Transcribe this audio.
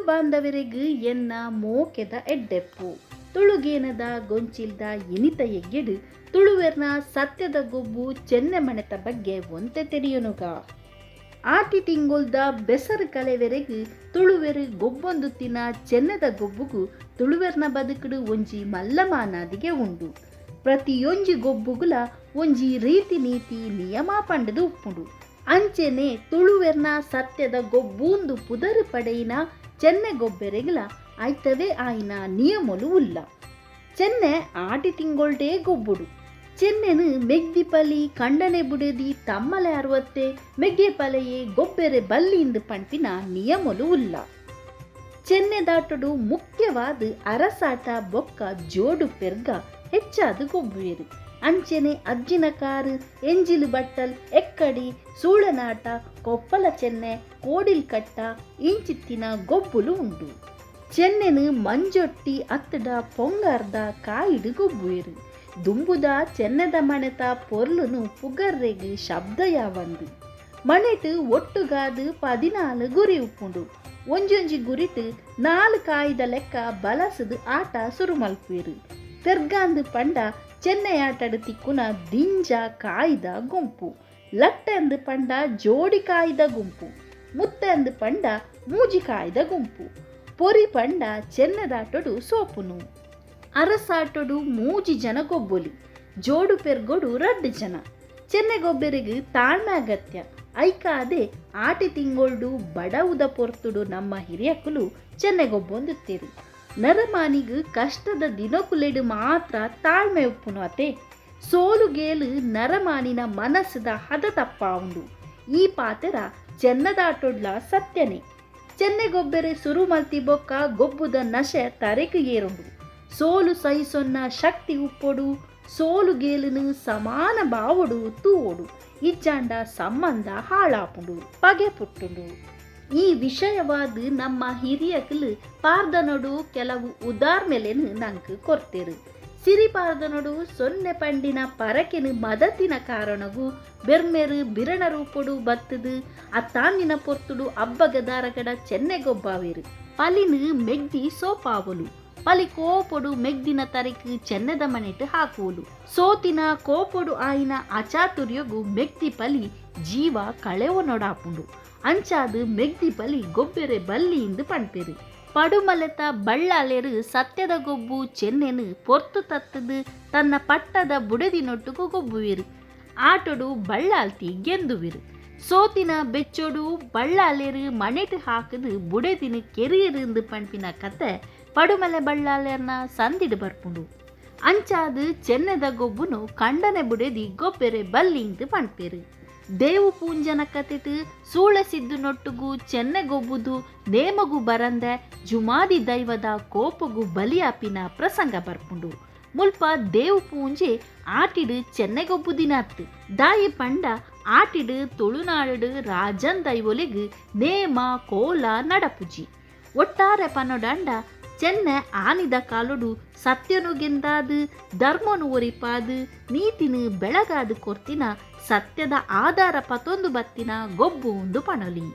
Tulu ಬಾಂಧವರೆಗ್ ಎನ್ನ ಮೋಕೆದ ಎಡ್ಡೆಪ್ಪು. ತುಳುಗೇನದ ಗೊಂಚಿಲ್ದ ಇನಿತ ಎಗ್ಗೆಡ್ ತುಳುವೆರ್ನ ಸತ್ಯದ ಗೊಬ್ಬು ಚೆನ್ನೆಮಣೆತ ಬಗ್ಗೆ ಒಂತೆ ತೆರಿಯೊನುಗ. ಆಟಿ ತಿಂಗೊಲ್ದ ಬೆಸರ್ ಕಲೆವೆರೆಗ್ ತುಳುವೆರ್ ಗೊಬ್ಬೊಂದುತ್ತಿನ ಚೆನ್ನೆದ ಗೊಬ್ಬುಗು ತುಳುವೆರ್ನ ಬದುಕುಡು ಒಂಜಿ ಮಲ್ಲ ಮಾನಾದಿಗೆ ಉಂಡು. ಪ್ರತಿಯೊಂಜಿ ಗೊಬ್ಬುಗುಲ ಒಂಜಿ ರೀತಿ ನೀತಿ ನಿಯಮ ಪಂಡುದು ಉಪ್ಪುಂಡು. ಅಂಚೆನೆ ತುಳುವೆರ್ನ ಸತ್ಯದ ಗೊಬ್ಬೂಂದು ಪುದರ್ ಪಡೆಯಿನ ಚೆನ್ನೆ ಗೊಬ್ಬೆರೆಗ್ಲ ಐತವೇ ಆಯಿನ ನಿಯಮೊಲು ಉಲ್ಲ. ಚೆನ್ನೆ ಆಟಿ ತಿಂಗೊಳ್ಡೇ ಗೊಬ್ಬುಡು. ಚೆನ್ನೆನ್ ಮೆಗ್ದಿ ಪಲಿ ಕಂಡನೆ ಬುಡೆದಿ ತಮ್ಮಲೆ ಅರ್ವತ್ತೆ ಮೆಗ್ಗೆ ಪಲೆಯೇ ಗೊಬ್ಬೆರೆ ಬಲ್ಲಿಂದ್ ಪನ್ಪಿನ ನಿಯಮೊಲು ಉಲ್ಲ. ಚೆನ್ನೆದಾಟೊಡು ಮುಖ್ಯವಾದ್ ಅರಸಾಟ ಬೊಕ್ಕ ಜೋಡು ಪೆರ್ಗ ಹೆಚ್ಚಾದ್ ಗೊಬ್ಬುವೆರ್. ಅಂಚೆನೆ ಅಜ್ಜಿನ ಕಾರ್, ಎಂಜಿಲು ಬಟ್ಟಲ್, ಎಕ್ಕಡಿ, ಸೂಳನಾಟ, ಕೊಪ್ಪಲ ಚೆನ್ನೆ, ಕೋಡಿಲ್ ಕಟ್ಟ ಇಂಚಿತ್ತಿನ ಗೊಬ್ಬುಲು ಉಂಡು. ಚೆನ್ನೆನ್ ಮಂಜೊಟ್ಟಿ ಅತ್ತುಡ ಪೊಂಗಾರ್ದ ಕಾಯಿಡ್ ಗೊಬ್ಬುವೆರ್. ದುಂಬುದ ಚೆನ್ನೆದ ಮಣೆತ ಪೊರ್ಲುನು ಪುಗರ್ರೆಗ್ ಶಬ್ದ ಯಾವಂದ್. ಮಣೆಟ್ ಒಟ್ಟುಗಾದ್ 14 ಗುರಿ ಉಪ್ಪುಂಡು. ಒಂಜೊಂಜಿ ಗುರಿಟ್ 4 ಕಾಯಿದ ಲೆಕ್ಕ ಬಲಸುದು ಆಟ ಸುರು ಮಲ್ಪುವೆರ್. ಪೆರ್ಗಾಂದ್ ಪಂಡ ಚೆನ್ನೆಯಾಟಡ್ ತಿಕ್ಕುನ ದಿಂಜ ಕಾಯಿದ ಗುಂಪು. ಲಟ್ಟೆಂದ್ ಪಂಡ ಜೋಡಿ ಕಾಯಿದ ಗುಂಪು. ಮುತ್ತೆಂದ್ ಪಂಡ ಮೂಜಿ ಕಾಯಿದ ಗುಂಪು. ಪೊರಿ ಪಂಡ ಚೆನ್ನೆದಾಟೊಡು ಸೋಪುನು. ಅರಸಾಟೊಡು 3 ಜನ ಗೊಬ್ಬೊಲಿ. ಜೋಡು ಪೆರ್ಗೊಡು 2 ಜನ. ಚೆನ್ನೆಗೊಬ್ಬೆರೆಗ್ ತಾಳ್ಮೆ ಅಗತ್ಯ. ಐಕಾದೆ ಆಟಿ ತಿಂಗೊಳ್ಡು ಬಡವುದ ಪೊರ್ತುಡು ನಮ್ಮ ಹಿರಿಯಕುಲು ಚೆನ್ನೆಗೊಬ್ಬೊಂದುತ್ತೇರು. ನರಮಾನಿಗ್ ಕಷ್ಟದ ದಿನಕುಲೆಡು ಮಾತ್ರ ತಾಳ್ಮೆ ಉಪ್ಪುನು ಅತೆ. ಸೋಲುಗೇಲು ನರಮಾನಿನ ಮನಸ್ಸುದ ಹದ ತಪ್ಪಾವುಂಡು. ಈ ಪಾತೆರ ಚೆನ್ನದಾಟೊಡ್ಲ ಸತ್ಯನೇ. ಚೆನ್ನೆಗೊಬ್ಬೆರೆ ಸುರು ಮಲ್ತಿ ಬೊಕ್ಕ ಗೊಬ್ಬುದ ನಶೆ ತರೆಕ್ ಏರುಂಡು. ಸೋಲು ಸಹಿಸೊನ್ನ ಶಕ್ತಿ ಉಪ್ಪೊಡು. ಸೋಲುಗೇಲುನು ಸಮಾನ ಬಾವೊಡು ತೂವೊಡು. ಇಜ್ಜಾಂಡ ಸಂಬಂಧ ಹಾಳಾಪುಂಡು, ಪಗೆ ಪುಟ್ಟುಂಡು. ಈ ವಿಷಯವಾದ ನಮ್ಮ ಹಿರಿಯಕುಲು ಪಾರ್ದನೊಡು ಕೆಲವು ಉದಾರ್ಮೆಲೆನ್ ನಂಕ್ ಕೊರ್ತೆರು. ಸಿರಿ ಪಾರ್ದನೊಡು ಸೊನ್ನೆ ಪಂಡಿನ ಪರಕೆನು ಮದತಿನ ಕಾರಣಗು ಬೆರ್ಮೆರು ಬಿರಣ ರೂಪೊಡು ಬತ್ತದು ಅತ್ತಾಂದಿನ ಪೊರ್ತುಡು ಅಬ್ಬಗದಾರಗಡ ಚೆನ್ನೆಗೊಬ್ಬಾವೇರು. ಪಲಿನು ಮೆಗ್ದಿ ಸೋಪಾವಲು. ಪಲಿ ಕೋಪೊಡು ಮೆಗ್ದಿನ ತರೆಕ್ ಚೆನ್ನೆದ ಮಣೆಟ್ ಹಾಕುವಲು. ಸೋತಿನ ಕೋಪೊಡು ಆಯಿನ ಅಚಾತುರ್ಯಗು ಮೆಗ್ದಿ ಪಲಿ ಜೀವ ಕಳೆವನೊಡಾಪುಂಡು. ಅಂಚಾದ್ ಮೆಗ್ದಿ ಪಲಿ ಗೊಬ್ಬೆರೆ ಬಲ್ಲಿ ಇಂದು ಪಣ್ಪೆರು. ಪಡುಮಲೆತ ಬಳ್ಳಾಲೆರು ಸತ್ಯದ ಗೊಬ್ಬು ಚೆನ್ನೆನು ಪೊರ್ತು ತತ್ತದು ತನ್ನ ಪಟ್ಟದ ಬುಡೆದಿನೊಟ್ಟುಗು ಗೊಬ್ಬುವೆರು. ಆಟೊಡು ಬಳ್ಳಾಲ್ತಿ ಗೆಂದುವೆರು. ಸೋತಿನ ಬೆಚ್ಚೊಡು ಬಳ್ಳಾಲೆರು ಮಣೆಟ್ ಹಾಕುದು ಬುಡೆದಿನ ಕೆರಿಯರಿಂದು ಪಣ್ಪಿನ ಕತೆ ಪಡುಮಲೆ ಬಳ್ಳಾಲೆರ್ನ ಸಂದಿಡು ಬರ್ಪುಂಡು. ಅಂಚಾದ್ ಚೆನ್ನೆದ ಗೊಬ್ಬುನು ಕಂಡನೆ ಬುಡೆದಿ ಗೊಬ್ಬೆರೆ ಬಲ್ಲಿ ಇಂದು ಪಣ್ಪೆರು. ದೇವು ಪೂಂಜನ ಕತೆಟ್ ಸೂಳೆ ಸಿದ್ದು ನೊಟ್ಟುಗು ಚೆನ್ನೆ ಗೊಬ್ಬುದು ನೇಮಗು ಬರಂದೆ ಜುಮಾದಿ ದೈವದ ಕೋಪಗು ಬಲಿಯಾಪಿನ ಪ್ರಸಂಗ ಬರ್ಪುಂಡು. ಮುಲ್ಪ ದೇವು ಪೂಂಜೆ ಆಟಿಡು ಚೆನ್ನೆಗೊಬ್ಬುದಿನಾತ್. ದಾಯಿ ಪಂಡ ಆಟಿಡು ತುಳುನಾಡು ರಾಜನ್ ದೈವೊಲೆಗ್ ನೇಮ ಕೋಲ ನಡಪುಜಿ. ಒಟ್ಟಾರೆ ಪನೊಡಾಂಡ ಚೆನ್ನೆ ಆನಿದ ಕಾಲೊಡು ಸತ್ಯನು ಗೆಂದಾದು ಧರ್ಮನು ಒರಿಪಾದು ನೀತಿನು ಬೆಳಗಾದು ಕೊರ್ತಿನ ಸತ್ಯದ ಆಧಾರ ಪತೊಂದು ಬತ್ತಿನ ಗೊಬ್ಬು ಉಂದು ಪಣೊಲಿ.